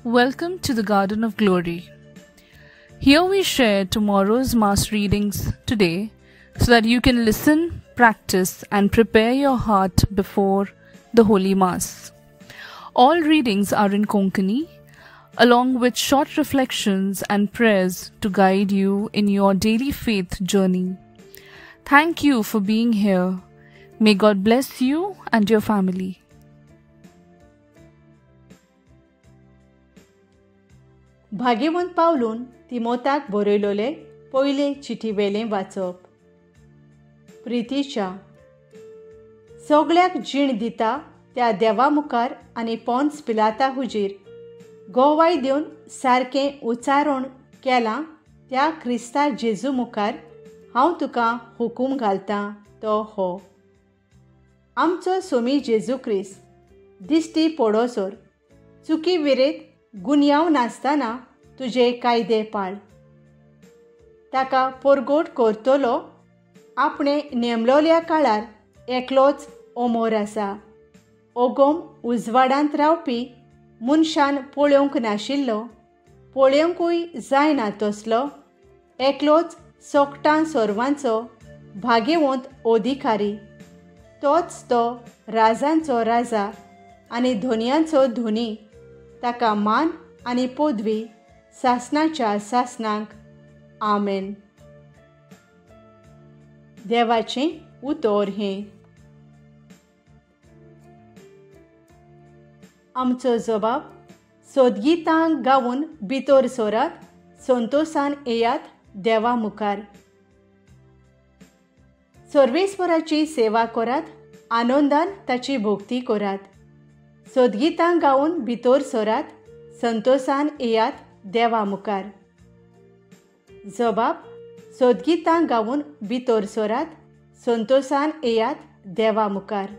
Welcome to the Garden of Glory. Here we share tomorrow's Mass readings today so that you can listen, practice and prepare your heart before the Holy Mass. All readings are in Konkani, along with short reflections and prayers to guide you in your daily faith journey. Thank you for being here. May God bless you and your family. भाग्यवंत पावलून तिमोताक बरयलोले पयले चिठी वेलें वाचप. प्रितीच्या सगळ्याक जीण दिता त्या देवा मुखार आनी पोन्स पिलाता हुजीर गोवाय दिवन सारकें उच्चारण केलां त्या क्रिस्ता जेजू मुखार हांव तुका हुकूम घालतां तो हो. आमचो सोमी जेजू क्रिस्त दिश्टी पडोसर चुकी विरेत गुन्यांव नासतना तुजे कायदे पाळ. ताका परगोट करतलो आपणे नेमलोल्या काळार एकलोच ओमोर आसा. ओगोम उजवाडांत रावपी मनशान पळोवंक नाशिल्लो, पळोवंकूय जायना तसलो एकलोच सोकटां सोरवांचो भाग्यवंत अधिकारी, तोच तो राजांचो राजा आनी धोनयांचो धोनी. ताका मान आनी पदवी सासणाच्या सासणाक. आमेन. देवाचें उतर हें. आमचो जबाब सोदगितां गावन भितर सोरात, संतोसान येयात देवा मुखार. सर्वेस्वराची सेवा करात, आनंदान ताची भक्ती करात. सोदगितां गावन भितर सोरात, संतोसान येयात देवा मुखार. जबाब सोदगितां गावन भितर सोरात, संतोसान येयात देवा मुखार.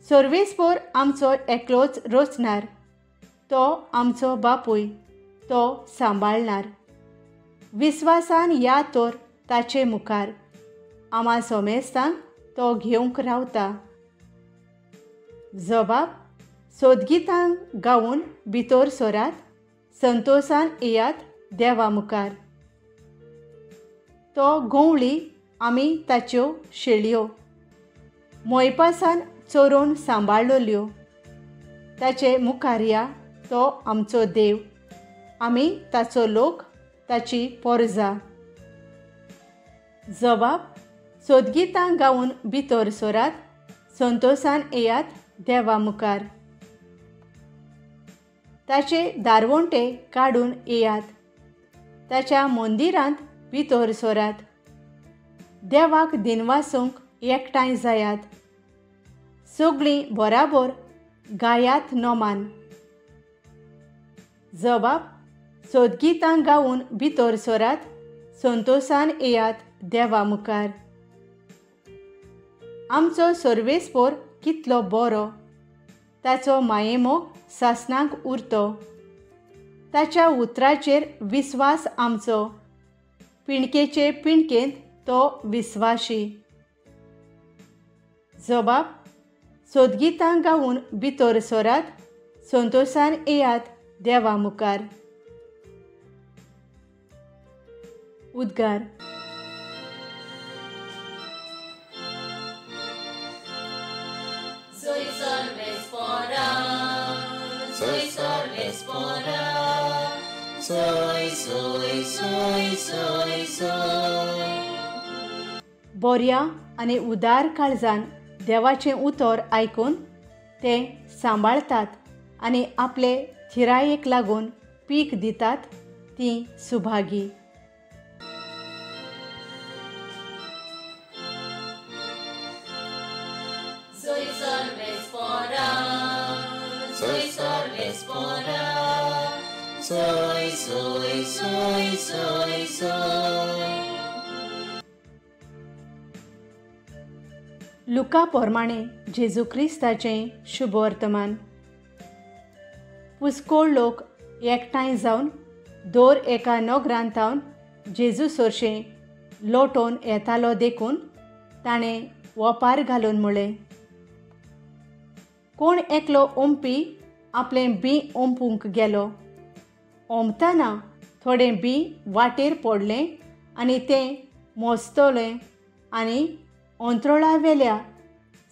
सर्वेस्पोर आमचो एकलोच रचणार, तो आमचो बापूय, तो सांबाळणार. विस्वासान या तर ताचे मुखार, आमा सोमेस्तांक तो घेवंक रावता. जबाब सोदगितां गावन भितर सोरात, संतोसान येयात देवा मुखार. तो गंवळी, आमी ताच्यो शेळयो, मोयपासान चोरून सांबाळलोल्यो. ताचे मुखार या, तो आमचो देव, आमी ताचो लोक, ताची पोरजा. जबाब सोदगितां गावन भितर सोरात, संतोसान येयात देवा मुखार. ताचे दारवंटे काडून येयात, ताच्या मंदिरांत भितर सोरात. देवाक दिनवासूंक एकठांय जायात, सगळीं बराबर गायात नोमान. जबाब सोदगितां गावन भितर सोरात, संतोसान येयात देवा मुखार. आमचो सर्वेस्पोर कितलो बरो, ताचो मायेमोग सासणाक उरतो. ताच्या उतराचेर विस्वास आमचो, पिणकेचे पिणकेंत तो विस्वाशी. जबाब सोदगितां गावन भितर सोरात, संतोसान येयात देवा मुखार. उद्गार. बोऱ्या आनी उदार काळजान देवाचें उतर आयकून ते सांबाळतात आनी आपले थिरायेक लागून पीक दितात ती सुभागी. लुका पोरमाणे जेजू क्रिस्ताचें शुभवर्तमान. पुस्कोळ लोक एकठांय जावन दर एका नगरांत थावन जेजू सरशें लोटोवन येतालो देखून ताणें वोपार घालून म्हळें, कोण एकलो ओंपी आपलें बीं ओंपूंक गेलो. ओंपतना थोडें बीं वाटेर पडलें आनी तें मोसतलें आनी अंत्रोळावेल्या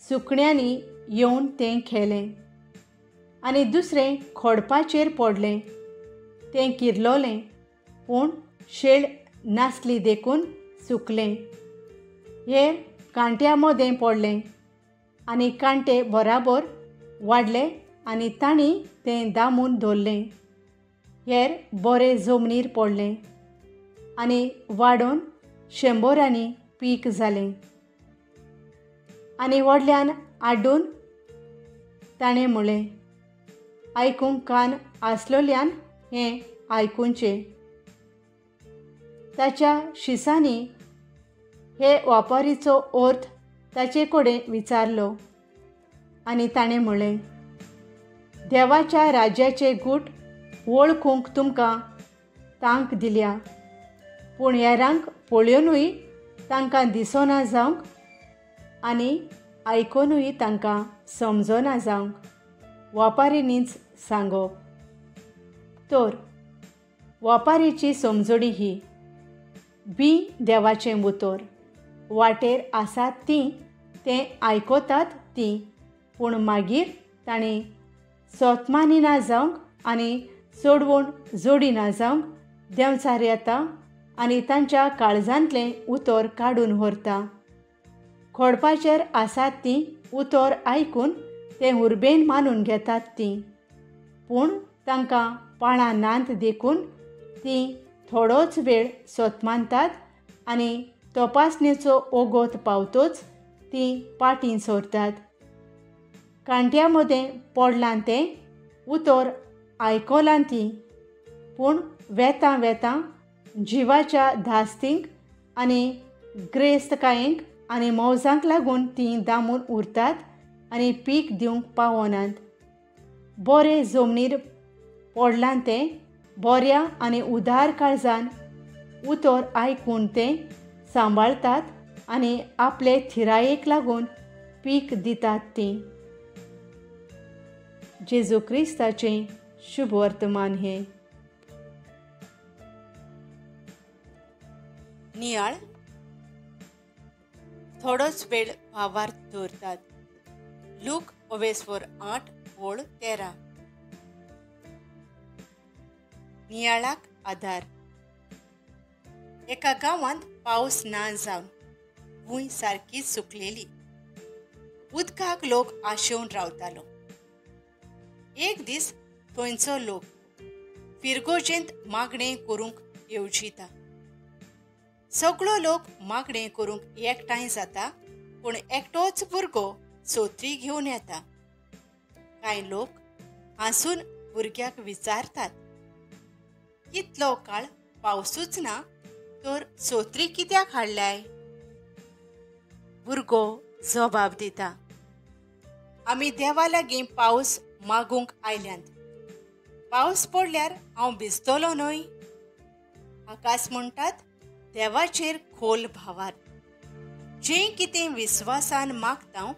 सुकण्यांनी येवन तें खेलें. आनी दुसरें खोडपाचेर पडलें, तें किरलोलें पूण शेळ नासली देखून सुकलें. हेर कांट्या मदें पडलें आनी कांटे बराबर वाडले आनी तांणी तें दामून दवरलें. हेर बरे जमनीर पडलें आनी वाडोवन 100 पीक जालें. आनी व्हडल्यान आड्डून ताणें म्हळें, आयकूंक कान आसलोल्यान हें आयकुचें. ताच्या शिसांनी हे वापारीचो अर्थ ताचे कडेन विचारलो आनी ताणें म्हळें, देवाच्या राज्याचे गूट वळखूंक तुमकां तांक दिल्या, पूण हेरांक पळयोनूय तांकां दिसना जावंक आनी आयकोनूय तांकां समजना जावंक वापारीनीच सांगप. तर वापारीची समजणी ही, बीं देवाचें उतर, वाटेर आसात तीं तें आयकतात तीं, पूण मागीर तांणी सोतमानी ना जावंक आनी सोडवण जोडी ना जावंक देंवचार येता आनी तांच्या काळजांतलें उतर काडून व्हरता. खोडपाचेर आसात तीं उतर आयकून तें उर्बेन मानून घेतात तीं, पूण तांकां पाळां नात देखून तीं थोडोच वेळ सोतमानतात आनी तपासणेचो ओगोत पावतोच तीं पाटीं सोरतात. कांट्या मदें पडलां तें उतर आयकलां तीं, पूण वेतां वेतां जिवाच्या धास्तींक आनी ग्रेस्तकायेंक आनी मौजांक लागून तीं दामून उरतात आनी पीक दिवंक पावनात. बरे जमनीर पडलां तें बऱ्या आनी उदार काळजान उतर आयकून तें सांबाळतात आनी आपले थिरायेक लागून पीक दितात तीं. जेजू क्रिस्ताचें शुभ वर्तमान हें. नियाळ थोडोच वेळ भावार्थ दवरतात. लूक 8:13. नियाळाक आधार. एका गांवांत पावस ना जावन भूंय सारकी सुकलेली. उदकाक लोक आशेवन रावतालो. एक दीस थंयचो लोक फिरगोजेंत मागणें करूंक येवजिता. सगळो लोक मागणें करूंक एकठांय जाता, पूण एकटोच भुरगो सोत्री घेवन येता. कांय लोक हांसून भुरग्याक विचारतात, कितलो काळ पावसूच ना तर सोत्री कित्याक हाडल्याय? भुरगो जबाब दिता, आमी देवा लागीं पावस मागूंक आयल्यांत. पावस पडल्यार हांव भिजतलो न्हय? हाकाच म्हणटात देवाचेर खोल भावार्थ. जें कितें विस्वासान मागता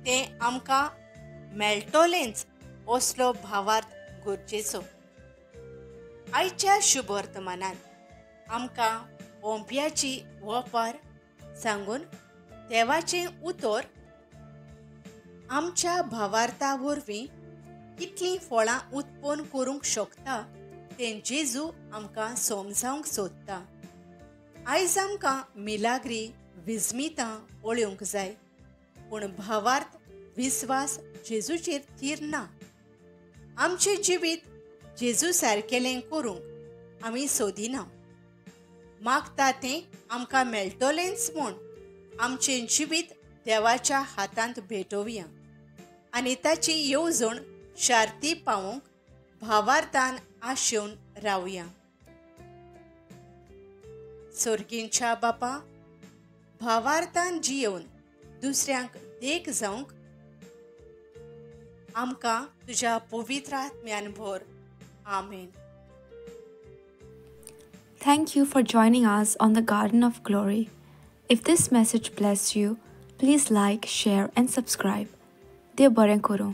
तें आमकां मेळटलेंच असलो भावार्थ गरजेचो. आयच्या शुभ वर्तमानांत आमकां ओंपयाची वोपार सांगून देवाचें उतर आमच्या भावार्था वरवीं कितलीं फळां उत्पन्न करूंक शकता तें जेजू आमकां समजावंक सोदता. आयज आमकां मिलाग्री विस्मितां पळोवंक जाय, पूण भावार्थ विस्वास जेजूचेर थीर ना. आमचें जिवीत जेजू सारकेलें करूंक आमी सोदिना. मागता तें आमकां मेळटलेंच म्हूण आमचें जिवीत देवाच्या हातांत भेटोवया आनी ताची येवजण शार्ती पावोवंक भावार्थान आशेवन रावया. सोर्गींच्या बापा, भावार्थान जियेवन दुसऱ्यांक देख जावंक आमकां तुज्या पवित्र आत्म्यान भर. आमेन. Thank you for joining us on the Garden of Glory. If this message blessed you, please like, share and subscribe. Dev बरें करूं.